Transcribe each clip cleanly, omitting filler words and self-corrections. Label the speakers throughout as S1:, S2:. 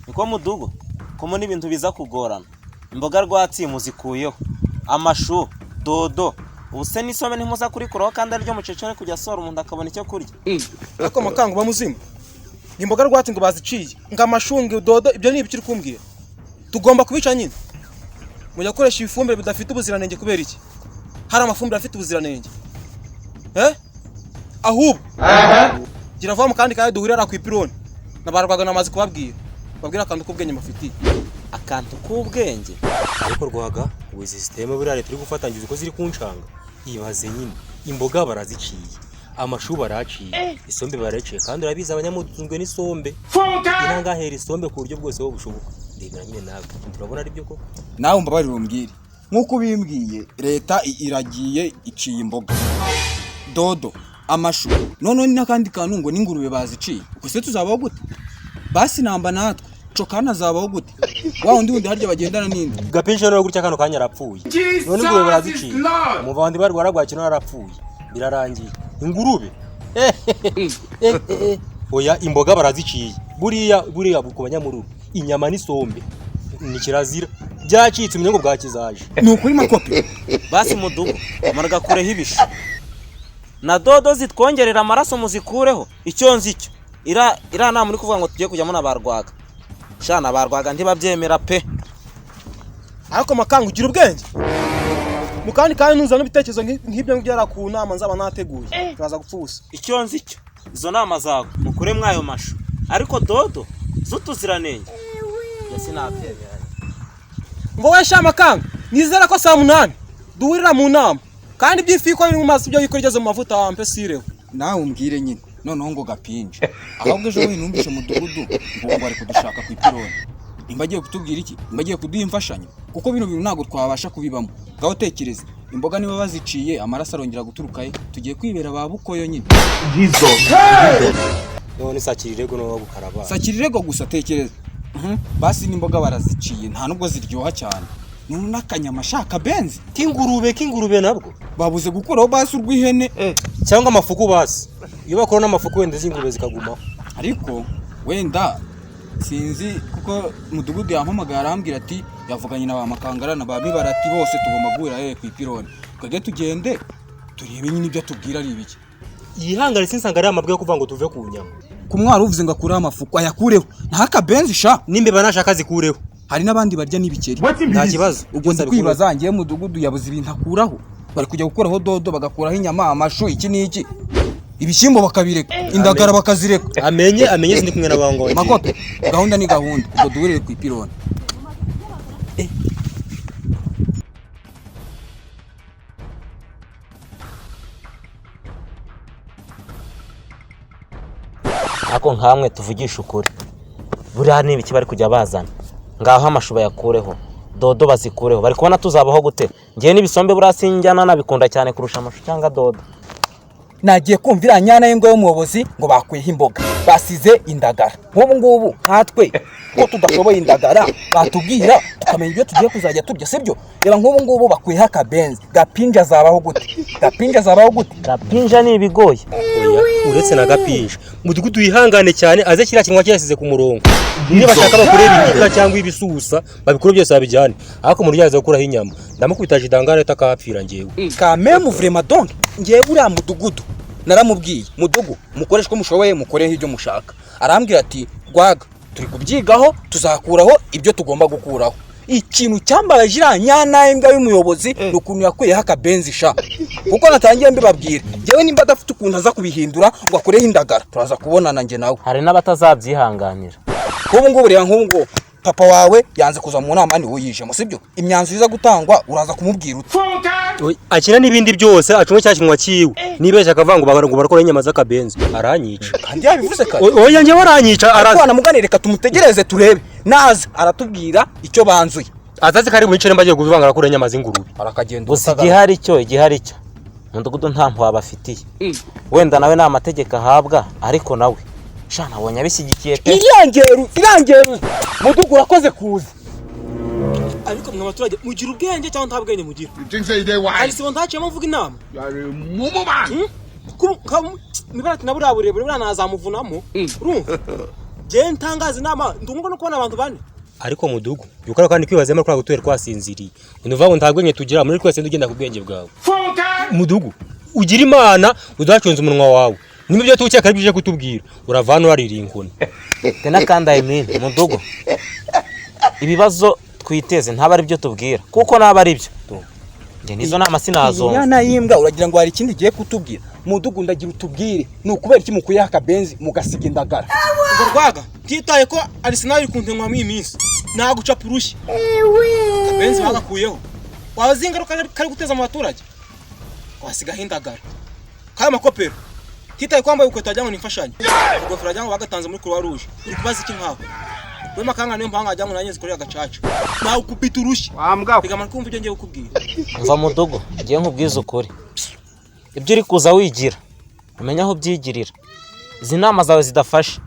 S1: Niko mudugu kumo n'ibintu biza kugorana. Imboga rwatsi muzikuyeho, amashu, dodo, ubu se n'isombe ntimuza kurikuraho kandi ariryo mucecere kujya asora umuntu akabona icyo kurya.
S2: Ariko makanga uba muzima, imboga rwatsi ngo baziciye, ngo amashu, ngo dodo, ibyo ni ibiki uri kumbwira? Tugomba kubica nyine. Mujya gukoresha ibifumbire bidafite ubuziranenge kubera iki? Hari amafumbire afite ubuziranenge. Ahubwo gira vuba mu kandi kandi duhurira ku ipironi nabarwaga namaze kubabwira, babwira akantu k'ubwenge mbafitiye.
S1: Akantu k'ubwenge?
S3: Ariko Rwaga, ubu izi sisiteme buriya leta iri gufatangiza uko ziri kuncanga. Ibaze nyine, imboga baraziciye, amashu baraciye, isombe baraciye, kandi urabizi abanyamutunzwe n'isombe. Inangahera isombe ku buryo bwose bushoboka. Ndebera nyine nawe, turabona ari byo koko.
S4: Nawe umbabarire umbwire nk'uko ubimbwiye, leta iragiye iciye imboga, dodo, amashu, noneho n'akandi kantu ngo n'ingurube baziciye. Ubwo se tuzabaho gute? Basi namba natwe cokana azabaho gute? Wa wundi wundi harya bagendana n'indi
S3: Gapinje rero gutya kano kanya arapfuye. None ingurube baraziciye. Umuvandi barwara bwaki arapfuye. Birarangiye. Ingurube. Oya, imboga baraziciye. Buriya buriya ku banyamururu, inyama n'isombe ni kirazira. Byacitse umenye ngo bwakizaje.
S4: Ni ukuri makopi.
S1: Basi mudugu muragakureho ibishu na dodo zitwongerera amaraso muzikureho. Icyo nzi cyo ira nama uri kuvuga ngo tugiye kujyamo na barwaga shana, barwaga ntibabyemera pe.
S2: Ariko makanga ugira ubwenge mu kandi kandi nuzana ibitekerezo nk'ibyo ngibyo yari ku nama nzaba nateguye, turaza gupfa ubusa.
S1: Icyo nzi cyo izo nama zawe mukure mwayo mashu, ariko dodo z'utuziranenge ya sinabyemera.
S2: Ngo we sha makanga, nizera ko saa 8 duhurira mu nama, kandi iby'ifi ko biri mu mazi ibyo yikora igeze mu mavuta wampe sireho.
S4: Nawe umbwire nyine noneho ngo gapinje. Ahubwo ejo bundi numvise mudugudu ngo bari kudushaka ku ipironi. Nimba agiye kutubwira iki? Nimba agiye kuduha imfashanyo? Kuko bino bintu ntabwo twabasha kubibamo. Ngaho tekereza, imboga niba baziciye amaraso arongera guturuka he? Tugiye kwibera ba bukoyo nyine.
S3: None sakira irego no gukaraba.
S4: Sakira irego gusa tekereza. Basi n'imboga baraziciye nta nubwo ziryoha cyane. None n'akanyama shaka benzi.
S3: K'ingurube, k'ingurube nabwo.
S4: Babuze gukuraho basi urw'ihene
S3: cyangwa amafuku basi. Iyo bakora n'amafuku wenda z'ingurube zikagumaho.
S4: Ariko wenda sinzi kuko mudugudu yampamagaye arambwira ati yavuganye na ba Makangara na ba Mibarati bose tugomba guhura ku ipironi. Twebwe tugende turebe nyine ibyo atubwira ari ibiki.
S3: Yihangane sinsanga ari amabwe yo kuvuga ngo tuve ku nyama.
S4: Ku mwari uvuze ngo akureho amafuku ayakureho ntakabenzi sha.
S3: N'imbeba nashaka zikureho.
S4: Hari n'abandi barya n'ibikeri.
S3: Nta kibazo.
S4: Ubwo ndikwibaza ngiye mudugudu yabuze ibintu akuraho. Bari kujya gukuraho dodo bagakuraho inyama, amashu, iki n'iki. Ibishyimbo bakabireka, indagara bakazireka.
S3: Amenye amenye sindi kumwe n'abangoye.
S4: Makoto, gahunda ni gahunda, ubwo duhurire ku ipironi.
S1: Ako nkamwe tuvugisha ukuri, buriya ni ibiki bari kujya bazana? Ngaho amashu bayakureho, dodo bazikureho, bari kubona tuzabaho gute? Ngewe n'ibisombe buriya sinjyana nabikunda cyane kurusha amashu cyangwa dodo.
S4: Nagiye kumva iriya nyana y'ingwe y'umuyobozi ngo bakuyeho imboga basize indagara. Nk'ubu ngubu nkatwe ko tudashoboye indagara batubwira tukamenya ibyo tugiye kuzajya turya, sibyo? Reba nk'ubu ngubu bakuyeho akabenzi, gapinja azabaho gute? Gapinja azabaho gute?
S1: Gapinja ni ibigoye.
S3: Oya, uretse na gapinja mudugudu yihangane cyane aze kiriya kinwa cyasize ku murongo. Niba bashaka bakore ibiribwa cyangwa ibisusa babikore byose babijyane, ariko umuntu yaza gukuraho inyama ndamukubita jidangare atakapfira ngewe.
S4: Kamemu vraiment donc ngewe uriya mudugudu naramubwiye, mudugu mukoreshe uko mushoboye mukoreho ibyo mushaka. Arambwira ati Rwaga turi kubyigaho tuzakuraho ibyo tugomba gukuraho. Ikintu cyambaye iriya nyana y'imbwa y'umuyobozi ni ukuntu yakuyeho akabenzi sha. Kuko natangiye mbibabwira ngewe nimba adafite ukuntu aza kubihindura ngo akureho indagara turaza kubonana nge nawe.
S1: Hari n'abatazabyihanganira.
S4: Nk'ubu ngubu reba nk'ubu ngubu papa wawe yanze kuza mu nama ni uyijemo, sibyo? Imyanzuro iza gutangwa uraza kumubwira uti
S3: Akina n'ibindi byose acunga cya kinwa cyiwe. Nibeshya akavuga ngo barakora inyama z'akabenzi aranyica.
S4: Kandi yabivuze kare.
S3: Oya ngewe aranyica araza.
S4: Ariko namuganire reka tumutegereze turebe. Naza aratubwira icyo banzuye.
S3: Azaze kari bwicare mbagiye kuvanga arakura inyama z'ingurube.
S4: Arakagenda.
S1: Gusa igihari cyo igihari cyo mudugudu nta mpuhwe abafitiye. Wenda nawe nta mategeko ahabwa ariko nawe sha nabonye abishyigikiye pe.
S4: Irangeru irangeru mudugu urakoze kuza.
S2: Ariko mwe abaturage mugira ubwenge cyangwa nta bwenge mugira? Hari sibo ntaciyemo mvuga inama. Mibarati na buriya burebure buriya nazamuvunamo. Urumva? Njyewe ntangaza inama, ndungwa no kubona abantu bane.
S3: Ariko mudugu, yukara kandi kwibaza muri kwa gutwera twasinziriye. Unuva ngo nta bwenge tugira muri twese, ndugenda ku bwenge bwawe. Mudugu, ugira Imana udacunze umunwa wawe. Nimba ibyo tukeka ari byo kutubwira, uravana urarira inkoni.
S1: Tena kandi, I mean, mudugu, ibibazo twiteze ntaba ari byo tubwira, kuko naba ari byo njye nizo nama sinazumva.
S4: Inyana y'imbwa, uragira ngo hari ikindi giye kutubwira? Mudugu, ndagira utubwire, ni ukubera iki mukuyeho akabenzi mugasiga indagara?
S2: Ubwo Rwaga, ntitaye ko Arsenal iri kuntenwa muri iyi minsi, nagucapa urushyi. Akabenzi bagakuyeho, wazi ingaruka kari guteza mu baturage? Wasigaho indagara kaya makopero, ntitaye ko wambaye urukweto wagira ngo ni imfashanyo, ingofero wagira ngo bagatanze muri Croix Rouge. Uri kubaza iki nkawe we makanga? Niyo mpamvu wagira ngo nanjye zikorera agacaca, nawe ukubita urushyi bigamara kumva ibyo ngiye kukubwira.
S1: Mva mudugu, ngiye nkubwize ukuri, ibyo uri kuza wigira umenya aho ubyigirira. Izi nama zawe zidafashe,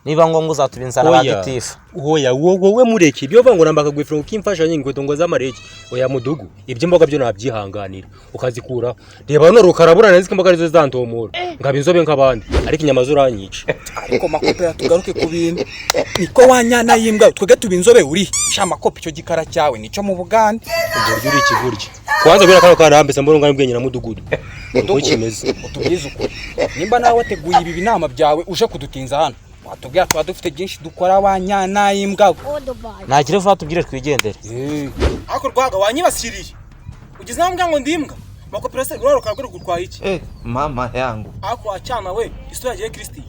S1: niba ngombwa uzatuba inzara ba gitifu.
S3: Oya, wowe mureke ibyo uvuga ngo namba akagwifuro k'imfashanyo, inkweto ngo z'amareke. Oya mudugu, iby'imboga byo nabyihanganira ukazikuraho. Reba none rukarabura, nzi ko imboga arizo zantomora ngaba inzobe nk'abandi, ariko inyama zo uranyica.
S4: Ariko makopera, tugaruke ku bintu. Niko wa nyana y'imbwa, twebwe tuba inzobe uri sha makopi, icyo gikara cyawe nico mu Bugande.
S3: Ubwo buryo uri ikigurya kwanza kubera kano karambese mbona ungana ubwenge na mudugudu uko kimeze.
S4: Utubwize ukuri, nimba nawe wateguye ibi binama byawe uje kudutinza hano, watubwira, tuba dufite byinshi dukora wa nyana y'imbwa we.
S1: Nagire vuba tubwire twigendere.
S2: Ariko Rwaga, wanyibasiriye, ugeze naho mbwira ngo ndimbwa makopera se? Rwaro rukaba rugutwaye iki?
S5: Eh, mama yangu.
S2: Ariko wacana we, isura yagiye Kristi.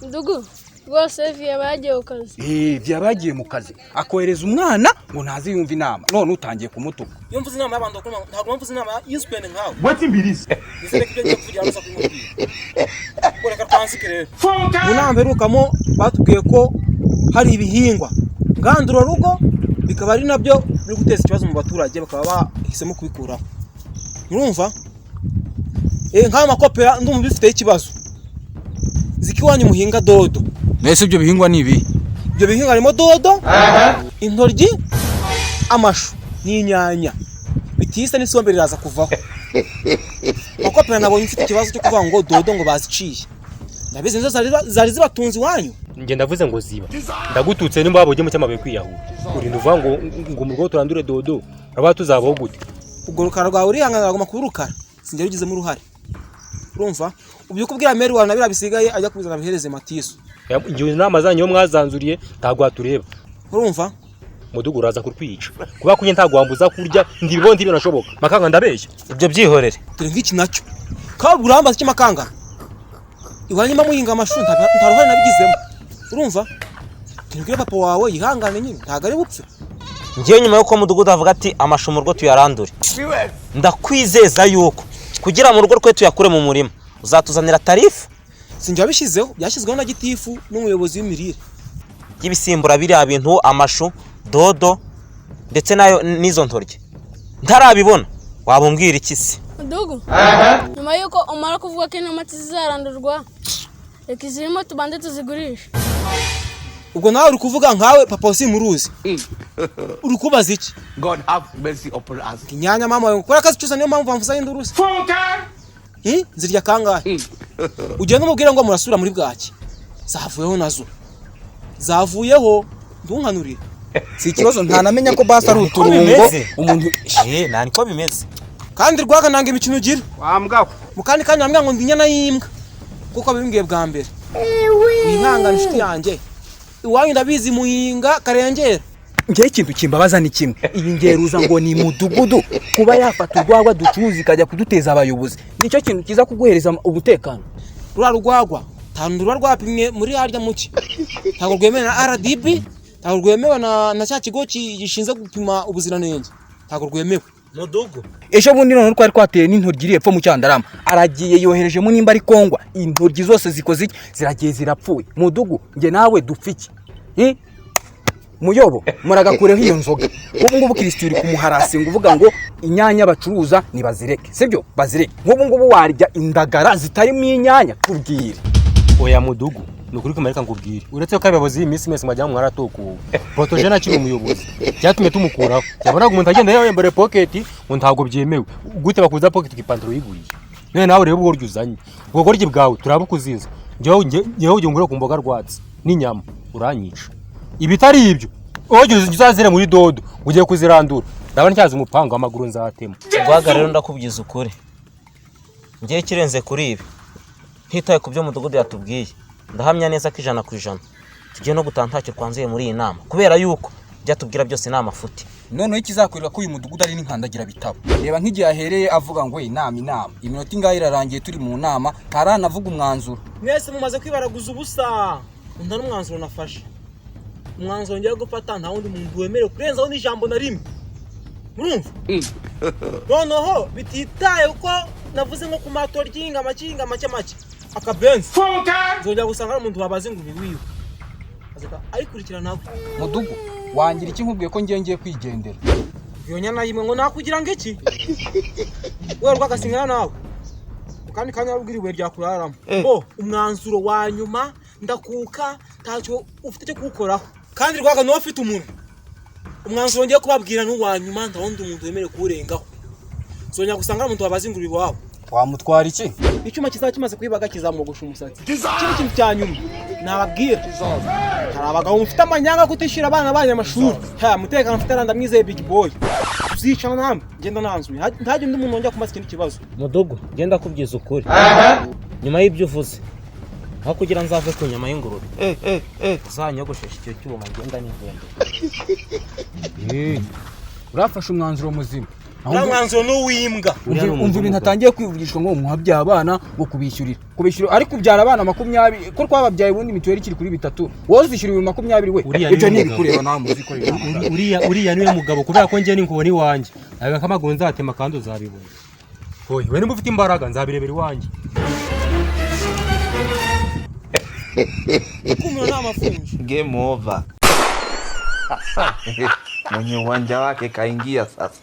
S6: Ndugu rwose, viye bagiye ku kazi.
S4: Eh, byaba yagiye mu kazi, akohereza umwana ngo ntazi yumva inama, none utangiye kumutuka.
S2: Iyo mvuze inama y'abantu bakuru, ntabwo mvuze inama y'inzupende nkawe. Nizere ko ibyo ngiye kuvugira nuza kubimubwira. Ubwo reka twanzike rero. Mu nama mperukamo batubwiye ko hari ibihingwa ngandurarugo, bikaba ari nabyo biri guteza ikibazo mu baturage, bakaba bahisemo kubikuraho. Murumva, nk'ayo makopera ndumva bifiteho ikibazo. Ziko iwanyu muhinga dodo.
S4: Mbese ibyo bihingwa ni ibi?
S2: Ibyo bihingwa harimo dodo, intoryi, amashu n'inyanya. Bitise n'isombe riraza kuvaho. Makopera, nabonye mfite ikibazo cyo kuvuga ngo dodo ngo baziciye. Ndabizi nizo zari zibatunze iwanyu.
S3: Njye ndavuze ngo ziba ndagututse, nimba waba ujye mu cyamabuye kwiyahura, urinda uvuga ngo mu rugo turandure dodo, uraba tuzabaho gute?
S2: Ubwo rukara rwawe urihangana, rwaguma kuba urukara, sinjye bigizemo uruhare. Urumva, ubyuka ubwira meri wawe na biriya bisigaye ajya kubizana bihereze Matiso.
S3: Njye inama zanyu iyo mwazanzuriye ntabwo watureba.
S2: Urumva?
S3: Mudugu, uraza kurwica kuba kunye, ntabwo wambuza kurya, ndibibona ntibinashoboka. Makanga, ndabeshya?
S1: Ibyo byihorere.
S2: Dore nk'iki nacyo kawe urambaza iki makanga? Iwanyu mba muhinga amashu, nta ruhare nabigizemo. Urumva, tubwire papa wawe yihangane nyine, ntabwo ari bupfe.
S1: Ngewe nyuma y'uko mudugudu avuga ati amashu mu rugo tuyarandure, ndakwizeza yuko kugira mu rugo rwe tuyakure mu murima uzatuzanira tarifu.
S2: Sinjye wabishyizeho, byashyizweho na gitifu n'umuyobozi w'imirire.
S1: Y'ibisimbura biriya bintu, amashu, dodo ndetse nayo n'izo ntoryi. Ntarabibona waba umbwira iki se?
S6: Ndugu, nyuma y'uko umara kuvuga ko intomati zizarandurwa, reka izirimo tubanze tuzigurishe.
S2: Ubwo nawe uri kuvuga nkawe papa simuruzi, uri kubaza iki?
S5: God have mercy upon us.
S2: Inyanya mama wawe kubera ko azicuza, niyo mpamvu bamvuza induru se. Nzirya kangahe? Ugenda umubwira ngo murasubira muri bwaki, zavuyeho, nazo zavuyeho, ntunkanurire.
S4: Si ikibazo, ntanamenya ko basi ari
S1: Niko
S4: uturungo
S1: bimeze.
S4: umuntu.
S1: Nta niko bimeze.
S2: Kandi Rwaga, nanga imikino ugira.
S5: Wa mbwa we.
S2: Mu kandi kanya wambwira ngo ndi inyana y'imbwa kuko bimbwiye bwa mbere. Wihangane inshuti yanjye, iwanyu ndabizi muhinga karengera.
S4: Njyewe ikintu kimbabaza ni kimwe: iyi ngeruza ngo ni mudugudu, kuba yafata urwagwa ducuruza ikajya kuduteza abayobozi, nicyo kintu kiza kuguhereza umutekano?
S2: Ruriya rwagwa ntabwo ruba rwapimwe muri harya muki, ntabwo rwemewe na RDB, ntabwo rwemewe na cya kigo gishinzwe gupima ubuziranenge, ntabwo rwemewe.
S1: Mudugu.
S4: Ejo bundi noneho twari twateye n'intoryi iri epfo mu Cyandarama, aragiye yoherejemo nimba ari kongwa, intoryi zose zikoze iki? Ziragiye zirapfuye. Mudugu, njye nawe dupfa iki? Hi? Muyobo, muragakureho iyo nzoga. Ubu ngubu Kirisiti uri kumuharasinga uvuga ngo inyanya bacuruza nibazireke, sibyo? Bazireke. Nk'ubu ngubu warya indagara zitarimo inyanya? Tubwire.
S3: Oya mudugu, ni ukuri kumarika nkubwire, uretse ko abayobozi b'iyi minsi mwese mwajya mwaratokuwe. Protogene akiri umuyobozi byatumye tumukuraho, yabonaga umuntu agenda yambaye pocket ngo ntabwo byemewe. Gute bakuza pocket ku ipantaro yiguriye? None nawe reba ubwo uzanye, ubwo goryi bwawe turabukuzinza. Njyewe ujya ngure ku mboga rwatsi. N'inyama uranyica. Ibitari ibyo, wogeze uzazire muri dodo ugiye kuzirandura, ndabona ntyaza umupanga w'amaguru nzatema.
S1: Rwaga, rero ndakubwiza ukuri, ngiye kirenze kuri ibi, ntitaye ku byo mudugudu yatubwiye, ndahamya neza ko 100% tugiye no gutaha ntacyo twanzuye muri iyi nama, kubera yuko ibyo atubwira byose ni amafuti.
S4: Noneho ikizakwereka ko uyu mudugudu ari n'inkandagira bitabo, reba nk'igihe ahereye avuga ngo inama, inama, iminota ingahe irarangiye turi mu nama, ntaranavuga umwanzuro.
S2: Mwese mumaze kwibaraguza ubusa. Nta n'umwanzuro nafashe. Umwanzuro ngiye gufata, nta wundi muntu wemerewe kurenzaho n'ijambo na rimwe, murumva? Noneho bititaye ko navuze nko ku mato ry'inga make, make, make, akabenzi, nzongera gusanga hari umuntu wabaza ingurube wiwe azahita ayikurikira nawe.
S4: Mudugu, wangira iki nkubwiye ko ngiye kwigendera?
S2: Iyo nyana yimwe ngo nakugira ngo iki? We rwagasingira nawe mu kandi kanya wabwira ibuye ryakuraramo. Bo umwanzuro wa nyuma ndakuka, ntacyo ufite cyo kuwukoraho. Kandi rwaga niwe ufite umuntu. Umwanzuro ngiye kubabwira ni uwa nyuma, nta wundi muntu wemerewe kuwurengaho. Zongera gusanga hari umuntu wabaza ingurube iwabo.
S4: Wamutwara iki?
S2: Icyuma kizaba kimaze kuyibaga kizamwogosha umusatsi. Ikindi kintu cya nyuma nababwira, hari abagabo mufite amanyanga kutishyura abana banyu amashuri. Ha, mutekano mfite, aranda mwizeye big boy, tuzicana namwe. Ngenda nanzuye, ntagire undi muntu wongera kumaza ikindi kibazo.
S1: Mudugu, ngenda ndakubwiza ukuri, nyuma y'ibyo uvuze, aho kugira nzave ku nyama y'ingurube, uzanyogosheshe icyo cyuma, ngenda nigenda.
S4: Urafashe umwanzuro muzima.
S2: Uriya mwanzuro ni uw'imbwa.
S3: Uriya ni
S4: Umva
S3: umuntu
S4: ibintu
S3: w'umugabo.
S4: atangiye kwivugishwa ngo muhabyaye abana, ngo kubishyurira, ariko ubyara abana 20 ko twababyaye ubundi mituweli ikiri kuri bitatu, wowe uzishyura 20,000 we?
S3: Uriya
S4: Ibyo
S3: ni
S4: ni
S3: umugabo.
S4: ibikureba nawe, muzikorera.
S3: Uriya niwe mugabo, kubera ko njye ninkubona iwanjye nawe nk'amaguru nzatema kandi uzabibona. Oye, we nimba ufite imbaraga nzabirebera iwanjye.
S2: Kumira ni amafunji.
S5: Game over. Mwenye uwanja wake kaingia sasa.